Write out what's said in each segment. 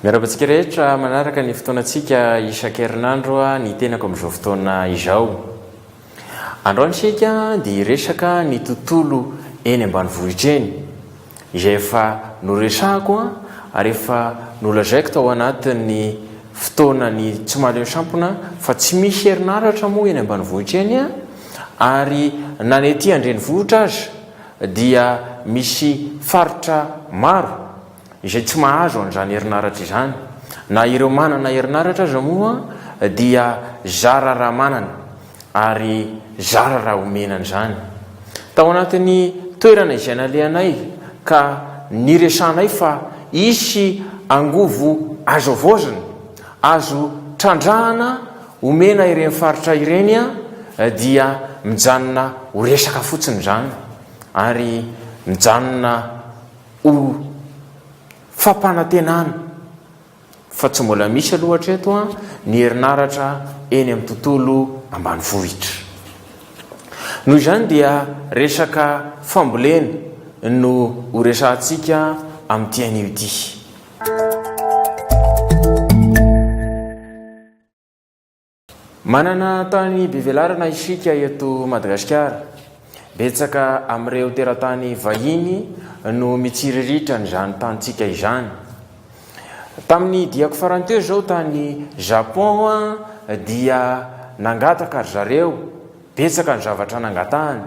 Miarahaba antsika rehetra manaraka ny fotoanantsika isan-kerinandro ny tenako amin'izao fotoana izao. Androany isika dia hiresaka ny tontolo eny ambanivohitra eny, izay efa noresahako ary efa nolazaiko tao anatin'ny fotoanan'ny tsy mahaleo sampona fa tsy misy herinaratra moa eny ambanivohitra eny ary na ny ety an-drenivohitra aza dia misy faritra maro izay tsy mahazo an'izany herinaratra izany. Na ireo manana herinaratra aza moa dia zara raha manana ary zara raha omena an'izany. Tao anatin'ny toerana izay nalehanay ka niresahanay fa hisy angovo azo havaozina, azo trandrahana omena ireny faritra ireny dia mijanona ho resaka fotsiny izany ary mijanona ho fampanantenana fa tsy mbola misy aloha hatreto ny herinaratra eny amin'ny tontolo ambanivohitra. Noho izany dia resaka fambolena no ho resahantsika amin'ity anio ity. Manana tany be velarana isika eto Madagasikara. Betsaka amin'ireo teratany vahiny no mitsiriritra an'izany tanintsika izany. Tamin'ny diako farany teo izao tany Japon dia nangataka ry zareo, betsaka ny zavatra nangatahany.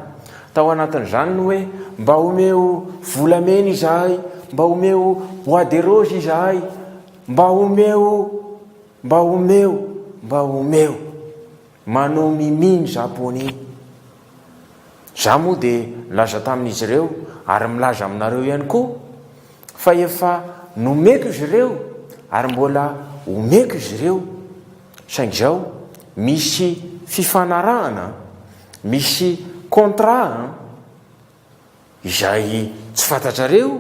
Tao anatin'izany ny hoe mba omeo volamena izahay, mba omeo bois de rose izahay, mba omeo Mba omeo, mba omeo. Manao mimi ny japonais. Za moa dia nilaza tamin'izy ireo ary milaza aminareo ihany koa fa efa nomeko izy ireo ary mbola omeko izy ireo. Saingy izao misy fifanarahana an, misy contrat an, izay tsy fantatrareo.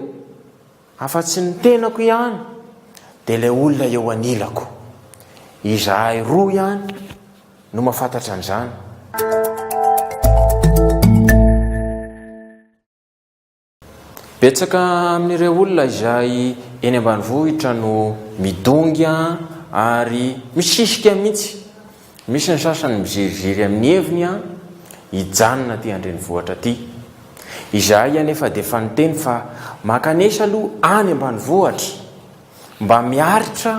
Afa-tsy ny tenako ihany, dia ilay olona eo anilako. Izahay roa ihany no mahafantatra an'izany. Betsaka amin'ireo olona izay eny ambanivohitra no midongy ary misisika mihitsy. Misy ny sasany miziriziry amin'ny heviny hijanona aty an-drenivohitra aty. Izahay anefa dia efa niteny fa mankanesa aloha any ambanivohitra, mba miaritra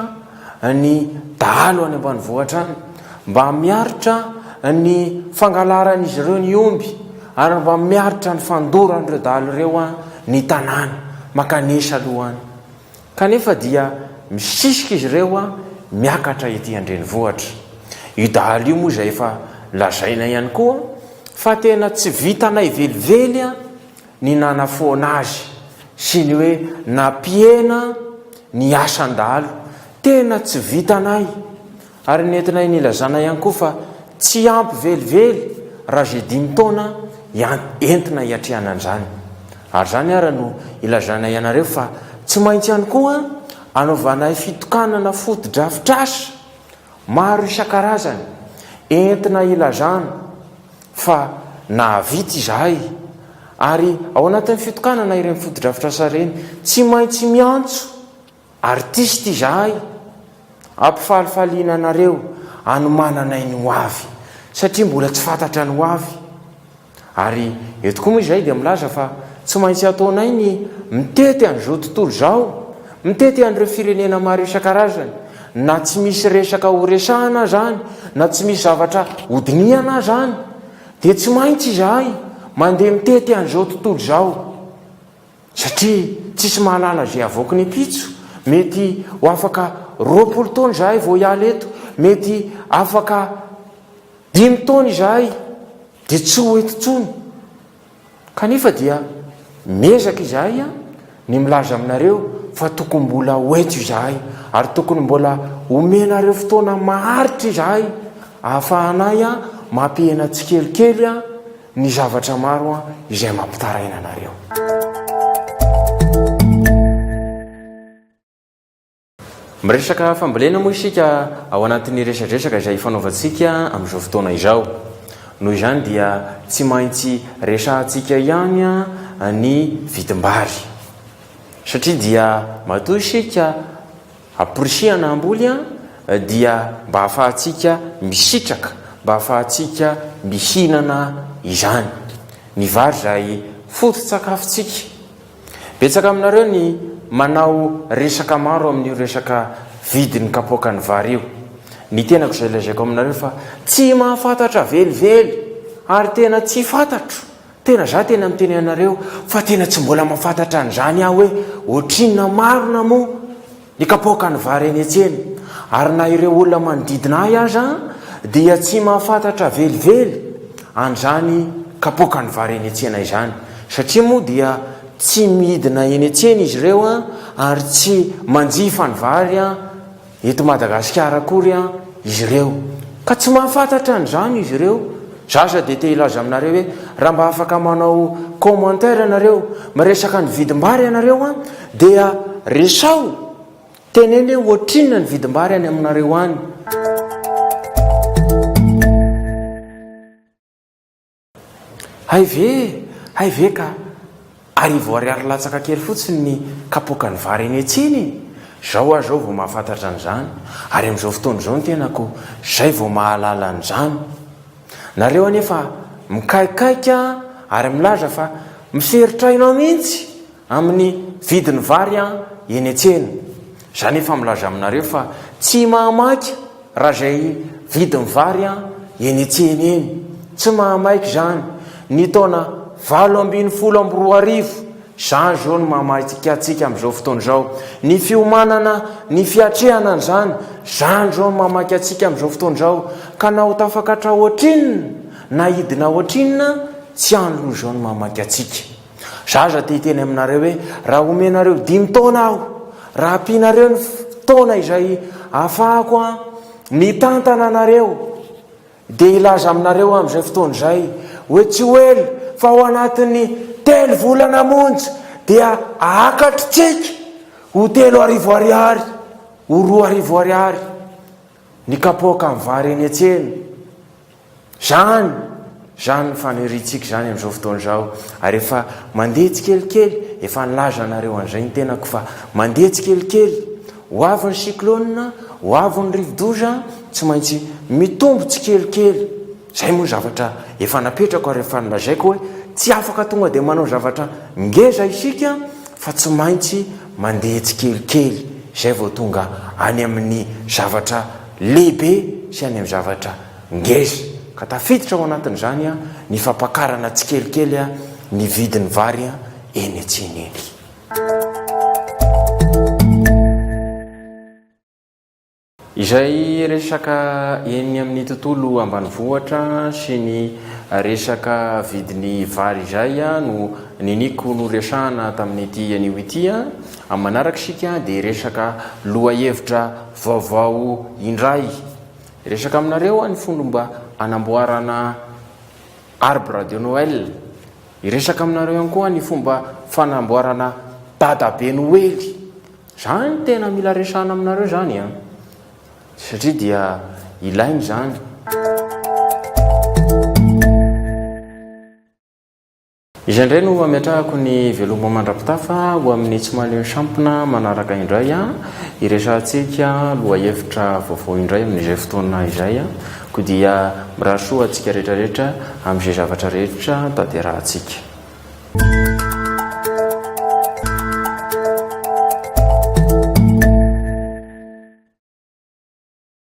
ny dahalo any ambanivohitra any, mba miaritra ny fangalaran'izy ireo ny omby, ary mba miaritra ny fandoran'ireo dahalo ireo ny tanàna. Mankanesa aloha any. Kanefa dia misisika izy ireo miakatra ety an-drenivohitra. Io dahalo io moa izay efa lazaina ihany koa fa tena tsy vitanay velively ny nanafoana azy sy ny hoe nampihena ny asan-dahalo. Tena tsy vitanay Ary nentinay nilazana ihany koa fa tsy ampy velively raha izay dimy taona entina hiatrehana an'izany. Ary izany ara no ilazanay anareo fa tsy maintsy ihany koa anaovanay fitokanana fotodrafitrasa maro isan-karazany entina ilazana fa nahavita izahay ary ao anatin'ny fitokanana ireny fotodrafitrasa ireny tsy maintsy miantso Artiste izahay, ampifalifaliana anareo anomananay ny ho avy satria mbola tsy fantatra ny ho avy. Ary eto koa moa izahay dia milaza fa tsy maintsy ataonay ny mitety an'izao tontolo izao, mitety an'ireo firenena maro isan-karazany, na tsy misy resaka ho resahana aza any, na tsy misy zavatra hodinihana aza any, dia tsy maintsy izahay mandeha mitety an'izao tontolo izao. Satria tsisy mahalala izay havoaky ny ampitso, mety ho afaka 20 taona izahay vao hiala eto, mety afaka dimy taona izahay dia tsy ho eto intsony. Kanefa dia miezaka izahay ny milaza aminareo fa tokony mbola ho eto izahay ary tokony mbola homenareo fotoana maharitra izahay ahafahanay mampihena tsikelikely ny zavatra maro izay mampitaraina anareo. Miresaka fambolena moa isika ao anatin'ny resadresaka izay ifanaovantsika amin'izao fotoana izao. Noho izany dia tsy maintsy resahantsika ihany ny vidim-bary. Satria dia matoa isika. Amporisihana hamboly dia mba hahafahantsika misitraka, mba hahafahantsika mihinana izany. Ny vary izay foto-tsakafontsika. Betsaka aminareo ny manao resaka maro amin'io resaka vidin'ny kapoakan'ny vary io. Ny tenako izay lazaiko aminareo fa tsy mahafantatra velively ary tena tsy fantatro, tena za tena miteny anareo fa tena tsy mbola mahafantatra an'izany aho hoe ohatrinona marina moa Ny kapoakan'ny vary eny an-tsena, ary na ireo olona manodidina ahy aza dia tsy mahafantatra velively an'izany kapoakan'ny vary eny an-tsena izany, satria moa dia tsy midina eny an-tsena izy ireo ary tsy manjifa ny vary eto Madagasikara akory izy ireo, ka tsy mahafantatra an'izany izy ireo. Za aza dia te hilaza aminareo hoe raha mba afaka manao commentaire ianareo, miresaka ny vidim-bary ianareo dia resaho, teneno hoe ohatrinona ny vidim-bary any aminareo any. Hay ve, hay ve ka arivo ariary latsaka kely fotsiny ny kapoakan'ny vary eny an-tsena e! Izao aho izao vao mahafantatra an'izany, ary amin'izao fotoana izao ny tenako izay vao mahalala an'izany. Nareo anefa mikaikaika ary milaza fa miferotrainao mihitsy amin'ny vidin'ny vary eny an-tsena. Za nefa milaza aminareo fa tsy mahamaika raha izay vidin'ny vary eny an-tsena eny. Tsy mahamaika izany. Ny taona 2018, izany izao no mahamaika antsika amin'izao fotoana izao. Ny fiomanana, ny fiatrehana an'izany, izany izao no mahamaika antsika amin'izao fotoana izao. Ka na ho tafakatra ohatrinona, na hidina ohatrinona, tsy any loha izao no mahamaika antsika. Za aza te hiteny aminareo hoe raha omenareo dimy taona aho, raha ampianareo ny fotoana izay ahafahako mitantana anareo, dia hilaza aminareo aho amin'izay fotoana izay hoe tsy ho ela fa ao anatin'ny telo volana monja dia ahakatritsika ho 3000 ariary, ho 2000 ariary ny kapoaka amin'ny vary eny an-tsena. Izany, izany ny faniriantsika izany amin'izao fotoana izao. Ary efa mandeha tsikelikely, efa nilaza anareo an'izay ny tenako fa mandeha tsikelikely. Ho avy ny cyclone, ho avy ny rivodoza, tsy maintsy mitombo tsikelikely. Izay moa zavatra efa napetrako ary efa nolazaiko hoe tsy afaka tonga dia manao zavatra ngeza isika fa tsy maintsy mandeha tsikelikely izay vao tonga any amin'ny zavatra lehibe sy any amin'ny zavatra ngeza, ka tafiditra ao anatin'izany ny fampakarana tsikelikely ny vidin'ny vary eny an-tsena eny. Izay resaka eny amin'ny tontolo ambanivohitra sy ny resaka vidin'ny vary izay no niniako noresahana tamin'ity anio ity. Amin'ny manaraka isika dia hiresaka lohahevitra vaovao indray. Hiresaka aminareo aho ny fomba hanamboarana arbre de Noël. Hiresaka aminareo ihany koa ny fomba fanamboarana dadabe Noely. Izany tena mila resahana aminareo izany an. Satria dia ilaina izany. Izay indray no ametrahako ny veloma mandra-pitafa ho amin'ny tsy mahaleo sampona manaraka indray hiresahantsika lohahevitra vaovao indray amin'izay fotoana izay. Koa dia mirary soa antsika rehetra rehetra amin'izay zavatra rehetra tanterahantsika.